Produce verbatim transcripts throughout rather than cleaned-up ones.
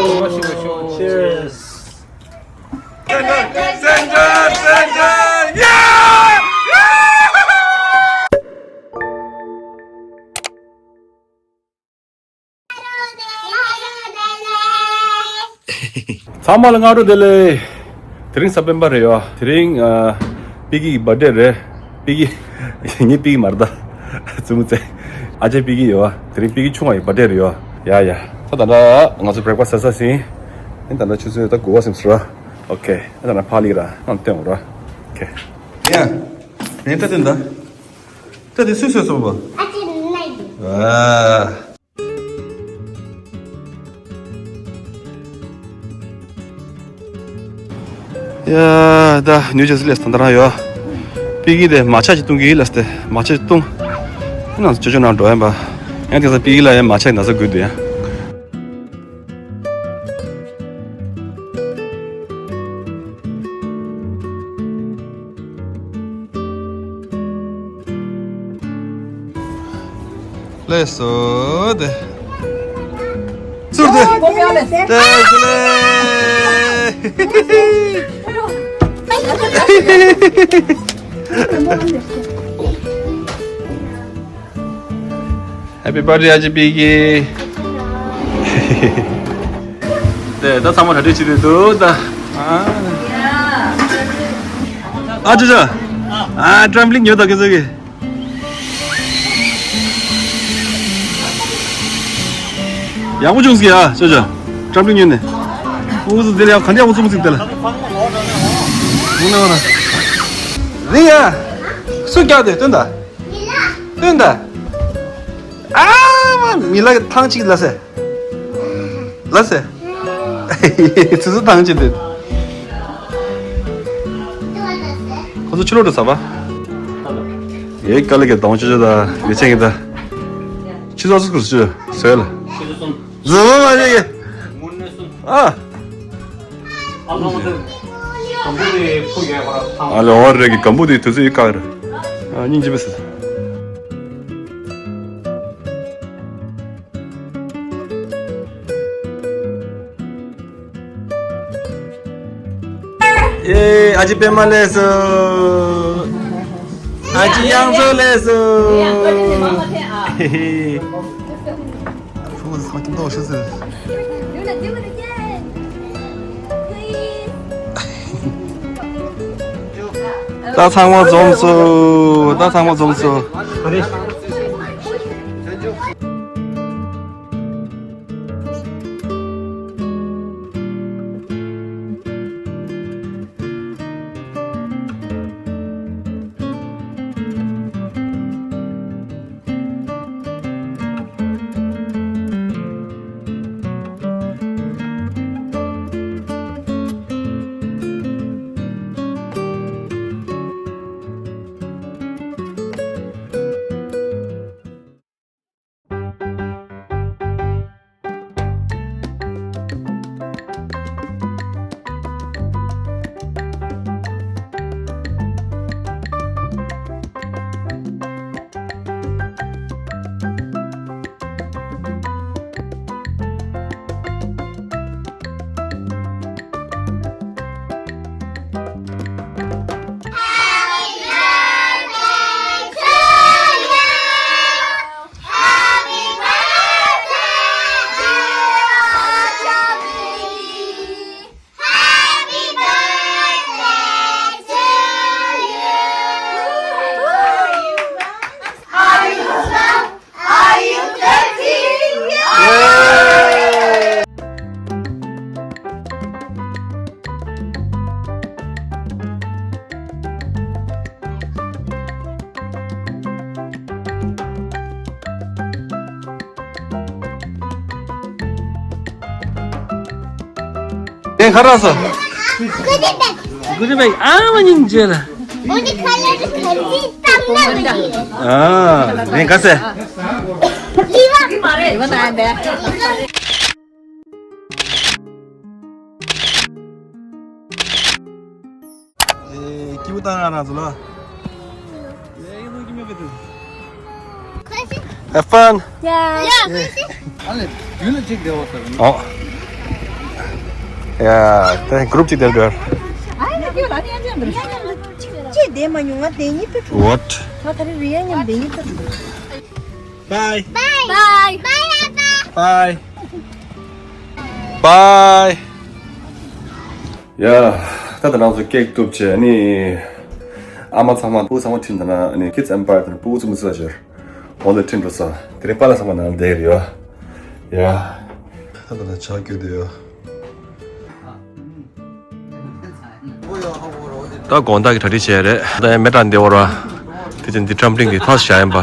Cheers. Center, center, center. Yeah! ཚང་མ་ལ་སྔ་དྲོ་བདེ་ལེགས། དེ་རིང་གཟའ་སྤེན་པ་རེད་ཡོ། དེ་རིང་ཨ། པི་ཀི་གི་བར་ཌེ་རེད། པི་ཀི། ངའི་པི་ཀི་མ་རེད་ད། བཙུན་མོ་བཙན། ཨ་ཅེ་པི་ཀི་ཡོ། དེ་རིང་པི་ཀི་ཆུང་བ་ཡི་བར་ཌེ་རེད་ཡོ། ཡ་ཡ། ད་ད་ལྟ་ང་ཚོ་བྷེ་རེག་ཕ་སི་ཟ་ས་ཟིན། ཨེ་ད་ལྟ་ཆུ་ཚོད་ད་དགུ་པ་ཟིན་སོང་ར། ཨོ་ཁེ། ཨེ་ད་ལྟ་ཕ་ལི་ར་ང་སྟོན་འོ་ར། ཨོ་ཁེ། ཡ། ངས་ད་སྟོན་ད། ད་དེ་སུས་བཟོས་སོང་བ། ཨ་ཅེ་ནའི་ཡ། ད་ཉུ་ཇར་སི་ལས་ད་ད་རང་ཡོད། པི་ཀི་དེ་མ་ཆ་ཅིག་བཏུང་གི་ལ་སྟེ་མ་ཆ་ཅིག་བཏུང་། ཨ་ནང་ཅོ་ཅོ་ནང་འགྲོ་ཡ་འབའ། ཡང་དེང་སང་པི་ཀི་ལ་ཡ་མ་ཆ་ན་ས་དགོས་འདུག་ཡ། ལགས་སོ་དེ། ཚུར་དེ། ལགས་སོ་ལེ། Happy birthday ཨ་ཅེ་པི་ཀི། དེ་ད་ཚང་མ་གྲ་སྒྲིག་བྱེད་དུས་འདུག་ད། ཨ་ཅོ་ཅོ། ཨ་ཊམ་པོ་ལིན་ཉོས་ད་ཁྱེད་ཚོ་གི། ཡག་པོ་བྱུང་སོང་ཡ་ཅོ་ཅོ། ཊམ་པོ་ལིན་ཉོས་ནས། ཨུ་ཚུགས་དེ་ལ་ཡ་ག་འདྲ་ཡག་པོ་བཙུགས་མི་ཚིག་དེ་ལ། ཨུ་ན་བ་ན། རིང་ཡ། སུ་རྒྱག་དེ་སྟོན་ད། སྟོན་ད། ཨ་མ་མི་ལ་ཐང་ཅིག་ལ་སེ། ལ་སེ། སུ་སུ་ཐང་ཅིག་དེ། ཁོ་ཚོ་ཕྱི་ལོག་ཏུ་ཟ་བ། ཡེ་དཀའ་ལས་ཀྱི་གདོང་ཆུ་ཆུ་ད་ཡེ་ཆེན་གྱི་ད། ཆུ་ཚོད་སུ་ཁུར་ཆུ་ཟོས་ལ། ཟོས་མ་མ་རེད་ཡེ། ཨ། ཨ་ལེ་ཨོ་རེ་གི་སྒམ་པོ་དེ་དུས་ཚོད་ཡི་བཀག་རེད། ཨ་སྙིང་རྗེ་པོ་ཟེར། ཡེ། ཨ་ཅེ་པད་མ་ལེགས་སོ། ཨ་ཅེ་དབྱངས་མཚོ་ལེགས་སོ། ཧེ་ཧེ། ཕྲུ་གུ་ཚང་ཁྱིམ་ཐོག་ཤི་ཟེར། ད་ཚང་མ་འཛོམས་སོ། ད་ཚང་མ་འཛོམས་སོ། དེ་ཁ་རག་སོ། Goodie bag. Goodie bag. ཨ་མ་སྙིང་རྗེ་ལ། འོ་འདི་ཁ་ལར་ག་འདི་བཏང་ན་མི་འདུག་ཨ་ནི་ག་སེ། ལི་བ། ལི་བ་ན་འདི། ཨེ་སྐྱིད་པོ་བཏང་ང་རང་ཚོ་ལ། Have fun. Yeah. Yeah. ཨ་ལེ། ཡུལ་ལ་གཅིག་བསྡད་པ་ཟེར། ཨོ། ཡ། དེ་གུ་རུབ་ཅིག་དེར་འགྲོ། ཅེས་བསྡད་མ་མྱོང་ང་བསྡད་ཉིད་དུ་འགྲོ། What? ང་ད་རེས་རི་ཡ་མཉམ་བསྡད་ཉིད་དུ་འགྲོ། Bye. Bye. Bye. Bye. Bye. Bye. ཡ། ད་ལྟ་ང་ཚོ་ཀེག་གཏུབ་བྱས་ནི། ཨ་མ་ཚང་མ་སྤུ་གུ་ཚང་མ་ཁྲིད་དང་ནི་Kids Empire དང་སྤུ་གུ་ཚོ་མི་ཚོ་ཞེར་འོང་དུ་ཁྲིད་འགྲོ་ས། དེ་རིང་པཱ་ལགས་ཚང་མ་ནང་ལ་བསྡད་ཡོད། ཡ། ད་ལྟ་ང་ཆ་རྒྱུས་བསྡད་ཡོད། ད་དགོང་དག་གི་གྲ་སྒྲིག་བྱས་རེད། ད་ཡང་མེ་དྲག་འདི་བོར་བ། དེ་ཅན་འདི་ཀྲམ་པ་ལིང་གི་ཐག་བཞག་ཡིན་པ།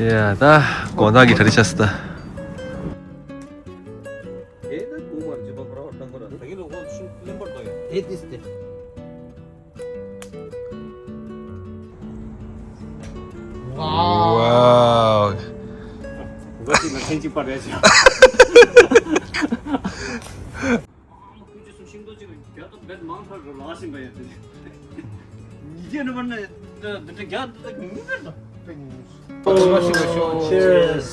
ཡ། ད་དགོང་དག་གི་གྲ་སྒྲིག་བྱས་སོང་ད། Wow. Cheers.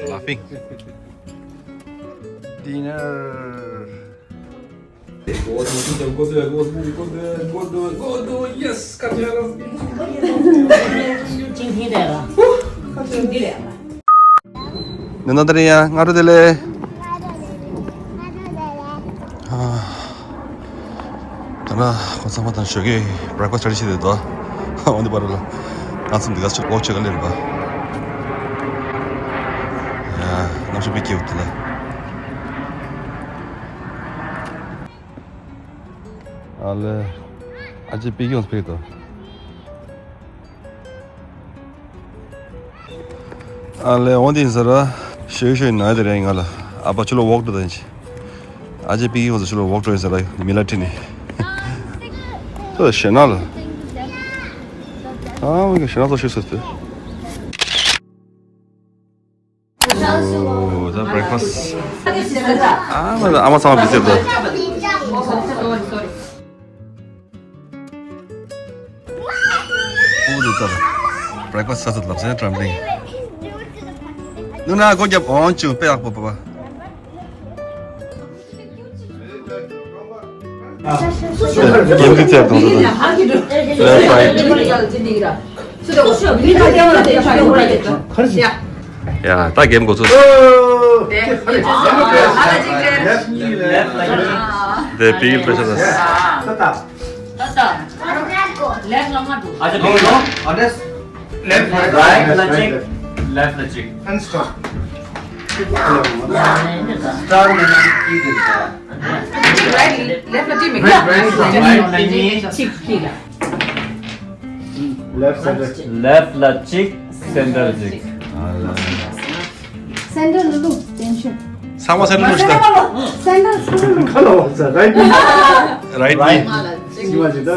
Laughing. Dinner. Yes. ནུ་ན་ད་རེ་ཡ་ང་རོ་དེ་ལེ། ད་ན་ཁོ་ཚང་མ་དང་ཞོགས་ཀས་breakfast་ready་བྱེད་དེ་དོ། འོན་ཏེ་པར་ལ་ང་ཚོ་འདི་ག་ཆོད་ཝོག་ཆོད་ག་ལེར་བ། ཡ་ནམ་ཞོགས་པའི་སྐྱིད་འདུག་ལ། ཨ་ལེ། ཨ་ཅེ་པི་ཀི་ཡོང་ཕེབས་དོ། ཨ་ལེ་འོང་དེ་ཡིན་ཟེར་ར། ཞོད་ཞོད་ན་དེ་རེད་ང་ལ། ཨ་ཕ་ཆུ་ལོ་ཝོག་འགྲོ་དང་ཅི། ཨ་ཅེ་པི་ཡོང་ཟེར་ཆུ་ལོ་ཝོག་འགྲོ་ཡིན་ཟེར་ར་མི་ལ་ཁྲིད་ནི། ཏོ་ཞེ་ན་ལ། ཨ་མ་གི་ཞེ་ན་ཏོ་ཤི་སོ་ཏེ། ཨོ་ད་breakfast། ཨ་མ་ད་ཨ་མ་ཚང་མ་བི་ཟེར་ཏོ། ཨོ་རེད་ད། breakfast་ས་ཚོད་ལབ་སེ་ཀྲམ་པ་ལིང་། ནུ་ན་སྒོ་རྒྱབ་འོང་བྱུང་དཔེ་ཡག་པོ་པ་པ། ཡེམ་ཀི་ཚེ་དང་དུ་དང་། Left, right. ཡ་ད་གེམ་གོ་ཚོད། དེ་པིལ་པེ་ཤ་ད། Left ལ་ང་འགྲོ། Left ལ་གཅིག Left ལ་གཅིག And stop. Start ནས་ནང་གི་དེ། Right, left ལ་གཅིག་མི་དགོས། Right ལ་གཅིག་གཅིག་ལ། Left center. Left ལ་གཅིག Center གཅིག Center ལ་ལུག་ཏེན་ཤོ། ཚང་མ་center ལ་ཤོག Center ལ་ལུག་ཁ་ལ་བ་ས་right knee. Right knee. ཤི་བ་ཇི་ད།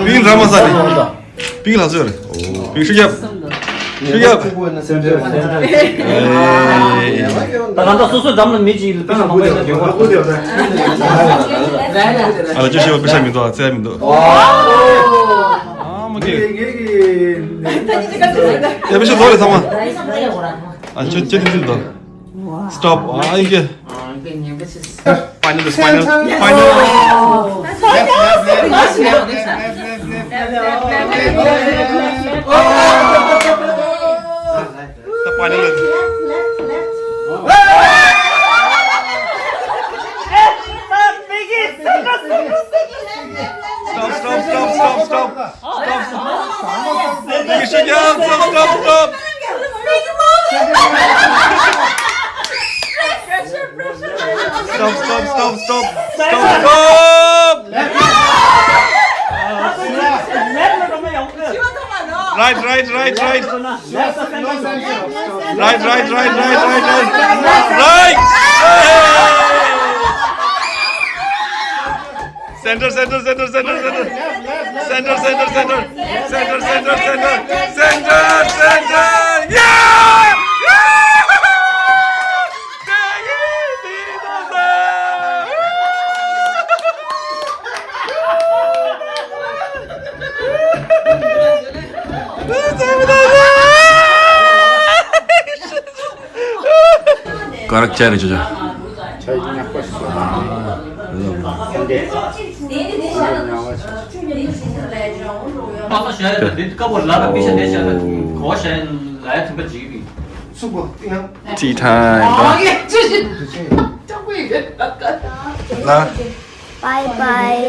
པིང་ར་མ་ས་ནི། པིང་ལ་ཟོས་རེད། པིང་ཤུ་རྒྱབ། ཤུ་རྒྱབ། Center. ད་གང་ལྟར་སོ་སོའི་འགྲམ་ལ་མི་གཅིག་ལ་པིང་མང་པོ་ཡོད་ན་ཡོང་བ། ཨ་ལ་ཅི་ཤི་བ་པི་ཤ་མི་འདུག་ཨ་ཚེ་མི་འདུག་ཨ་མ་གི། ཡ་པི་ཤ་འདུག་རེད་ཚང་མ། ཨ་ཅོ་ཅོ་དེ་འཛིན་དོ། Stop. ཨ་ཡིན་གྱི། Final, final, final. Left, left, left. The final. Stop, stop, stop, stop, stop. Stop, stop. Stop, stop, stop. Stop, stop, stop, stop, stop, stop! Right, right, right, right. Right, right, right, right, right, right. Right! Hey! Center, center, center, center, center. Center, center, center. Center, center, center. Center, center. Yeah! ཀ་རག་ཅ་རེ་ཅོ་ཅོ། ཆ་ཡིན་ཡག་པོ་ཞིག་སོང་། ལ་ལ་ལ། Tea time. ལ། Bye bye.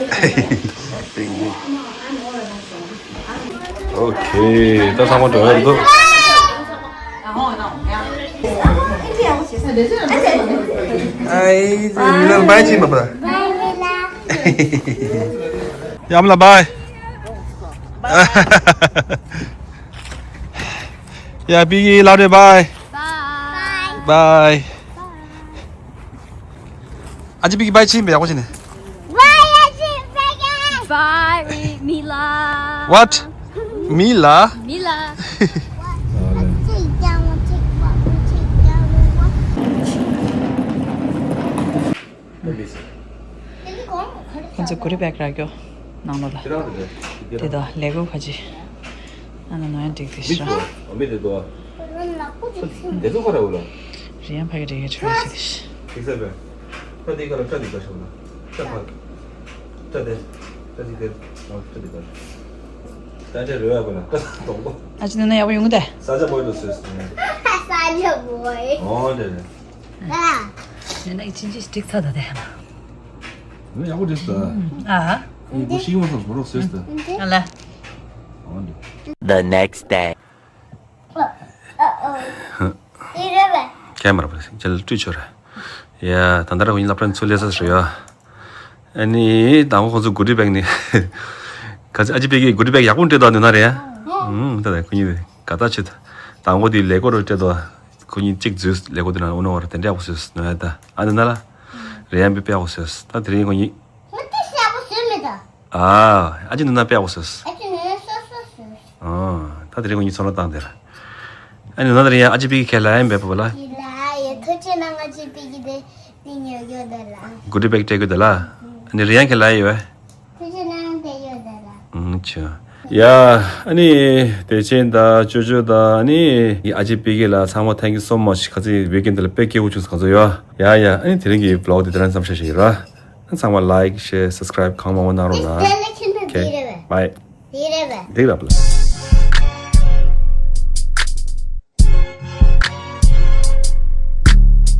Okay, ད་ཚང་མ་འགྲོ་ཡག་འདུག་ཨའི་ཙི་མི་ལ་བའི་ཅི་མ་པ། ཡ་མ་ལ་བའི། ཡ་པི་ཀི་ལ་རེ་བའི། བའི། ཨ་ཅེ་པི་ཀི་བའི་ཅི་མ་པ་ཡག་པོ་བྱས་ནས། Bye, Mila. What? Mila? Mila. ཁོང་ཚོ་གུ་རི་བེག་རག་གྱོ་ནང་ལོ་ལ། དེ་དང་ལས་སྒོ་ཁ་ཅིག་ཨ་ན་ནོ་ཡང་འགྲིག་དེ་ཤི་ར། མི་འདུག་ཨ། དེ་ཚོ་ཁོ་ར་འུ་ལ། རི་ཡང་ཕ་གི་འགྲིག་གི་ཁྲོད་ཅིག་དེ་ཤི། ཐིག་ས་བས། ཁྲ་དེ་ཁ་ལ་ཁྲ་དེ་ཁ་ཤོག་ལ། ཁྲ་ཕ། ཁྲ་དེ། ཁྲ་དེ་དེ། ཨོ་ཁྲ་དེ་ཁ། ད་ཁྲ་རེ་བ་བ་ལ་ཁྲ་དོང་པོ། ཨ་ཅེ་ནོ་ན་ཡག་པོ་ཡོང་གི་དེ། ས་ཆ་མོ་དུ་སོས་སོ། ས་ཆ་མོ་ཨེ། ཨོ་དེ་རེད། ད། ནོ་ན་ཡི་ཅིན་ཅི་སྒྲིག་ཚར་ད་དེ་ཧ་ན། ཡག་པོ་འགྲིག་སོང་། ཨ། ཨོ་ཤི་ཡོང་སོང་མོ་རོགས་སོས་སོ། ཨ་ལ། ཨོ་དེ། The next day. ཁྱེད་མར་པ་ཁྱེད་ལ་སྤྲུལ་ཆོག་ར། ཡ་ད་ལྟ་ར་ཁོ་གཉིས་སློབ་གྲྭ་ནས་ཚུར་སླེབས་ས་རེད་ཡ། ཨ་ནི་དང་པོ་ཁོ་ཚོ་གུ་ཌི་བེག་ནི། ག་ཚོད་ཨ་ཅེ་པི་ཀི་གུ་ཌི་བེག་ཡག་པོ་སྤྲད་འདུག་ནོ་ན་རེད་ཡ། ཨུམ་ད་ད་ཁོ་གཉིས་དེ་ག་ད་ཆེད་དང་པོ་དེ་ལས་སྒོ་རུ་སྤྲད་འདུག་ཁོ་གཉིས་གཅིག་འཛུལ་ལས་སྒོ་དེ་ན་འུ་ནོ་བར་དེ་འདྲ་ཡག་པོ་བཟོས་ནོ་ཡ། ད་ཨ་ནི་ན་ལ་རེད་ཡ་འབི་དཔེ་ཡག་པོ་བཟོས། ད་དེ་རིང་ཁོ་གཉིས། ཨ། ཨ་ཅེ་ནོ་ན་དཔེ་ཡག་པོ་བཟོས། ཨ་ཅེ་ནོ་ན་སོ་སོ་བཟོས། ཨ། ད་དེ་རིང་ཁོ་གཉིས་ཚོར་སྣང་བཏང་དེ་ར། ཨ་ནི་ནོ་ན་དེ་རིང་ཡ་ཨ་ཅེ་པི་ཀི་ཁས་ལ་ཡ་འབད་པ་ལ། ཡི་ལ་ཡི་ཐུགས་རྗེ་གནང་། ཨ་ཅེ་པི་ཀི་དེ་དེ་ཉོ་གྱོ་ད་ལ། གུ་ཌི་བེག་སྤྲད་གྱོ་ད་ལ། ཨ་ནི་རེད་ཡ་ཁས་ལ་ཡ་ཡོད། ཐུགས་རྗེ་གནང་དེ་ཡོད་ད་ལ། ཨུམ་ཆོ། ཡ། ཨ་ནི་དེ་ཆེན་ད་ཅོ་ཅོ་ད་ཨ་ནི་ཨ་ཅེ་པི་ཀི་ལ་ཚང་མ་thank you so much། ཁ་ཚི་ཝི་ཀེན་ཌི་ལ་དཔེ་སྐྱིད་པོ་བྱུང་སོང་། ཁ་ཚོ་ཡོད། ཡ་ཡ། ཨ་ནི་དེ་རིང་གི་བི་ལོག་དེ་དེ་རང་ཙམ་ཞིག་ཡིན་ར། ཚང་མ་ལའིཀ་ཤེར་སབ་སི་ཀ་རའིབ་གང་མང་མང་གནང་རོགས་གནང་། ཨོ་ཁེ། བའི། འགྲིག་ར་བ།